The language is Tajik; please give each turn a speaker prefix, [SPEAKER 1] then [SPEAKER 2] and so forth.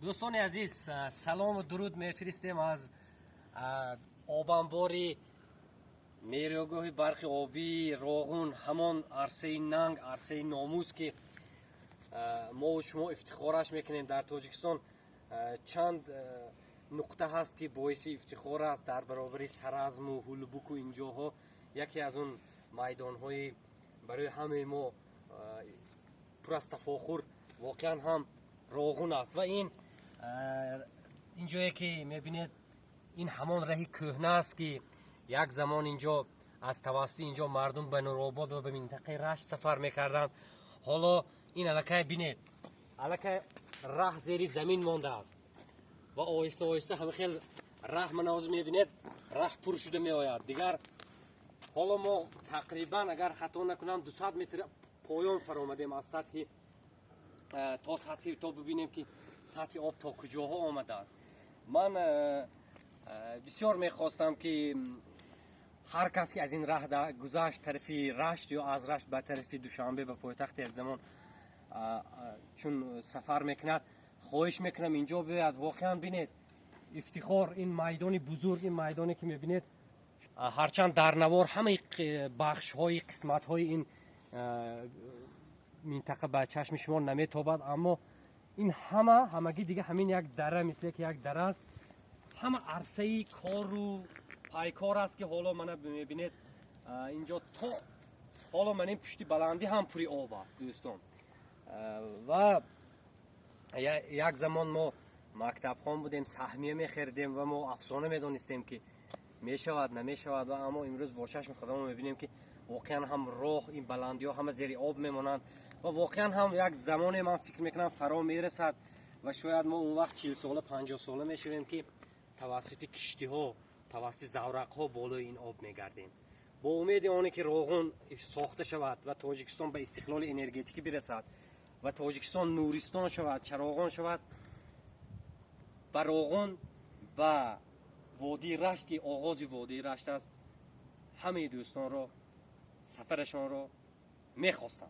[SPEAKER 1] Дӯстони азиз, салому дуруд мефиристем аз обанбори нерӯгоҳи барқи обии Роғун, ҳамон арсаи нанг, арсаи номус, ки мову шумо ифтихораш мекунем. Дар Тоҷикистон чанд нуқта ҳаст, ки боиси ифтихор аст. Дар баробари Саразму Ҳулбуку инҷоҳо яке аз он майдонҳои барои ҳамаи мо пур аз тафохур воқеан ҳам Роғун аст. Ва ин инҷое, ки мебинед, ин ҳамон раҳи кӯҳна аст, ки як замон инҷо аз тавассути инҷо мардум ба Нуробод ва ба минтақаи Рашт сафар мекарданд. Ҳоло ин аллакай, бинед, аллакай раҳ зери замин мондааст ва оҳиста оҳиста ҳама хел раҳ, мана ҳозир мебинед, раҳ пур шуда меояд. Дигар ҳоло мо тақрибан, агар хато накунам, 200 метр поён фаромадем аз сатҳи то сатҳи, то бибинем, ки сатҳи об то куҷоҳо омадааст. Ман бисёр мехостам, ки ҳар кас, ки аз ин раҳ гузашт тарафи Рашт ё аз Рашт ба тарафи Душанбе, ба пойтахти аз замон чун сафар мекунад, хоҳиш мекунам, инҷо биёяд, воқеан бинед. Ифтихор, ин майдони бузург, ин майдоне, ки мебинед, ҳарчанд дар навор ҳамаи бахшҳои қисматҳои ин минтақа ба чашми шумо наметобад, аммо ин ҳама ҳамагӣ дига ҳамин як дара, мисле ки як дара аст, ҳама арсаи кору пайкор аст, ки ҳоло мана мебинед, инҷо то ҳоло мана ин пушти баландӣ ҳам пури об аст, дӯстон. Ва як замон мо мактабхон будем, саҳмия мехердем ва мо афсона медонистем, ки мешавад, намешавад. Ва аммо имрӯз бо чашми худамон мебинем, ки воқеан ҳам роҳ, ин баландиҳо ҳама зери об мемонанд. Ва воқеан ҳам як замоне, ман фикр мекунам, фаро мерасад ва шояд мо он вақт 40 сола, 50 сола мешавем, ки тавассути киштиҳо, тавассути заврақҳо болои ин об мегардем. Бо умеди оне, ки Роғун сохта шавад ва Тоҷикистон ба истиқлоли энергетикӣ бирасад ва Тоҷикистон нуристон шавад, чароғон шавад, ба Роғун, ба водии Рашт, ки оғози водии Рашт аст, ҳамаи дӯстонро сафарашонро мехостам.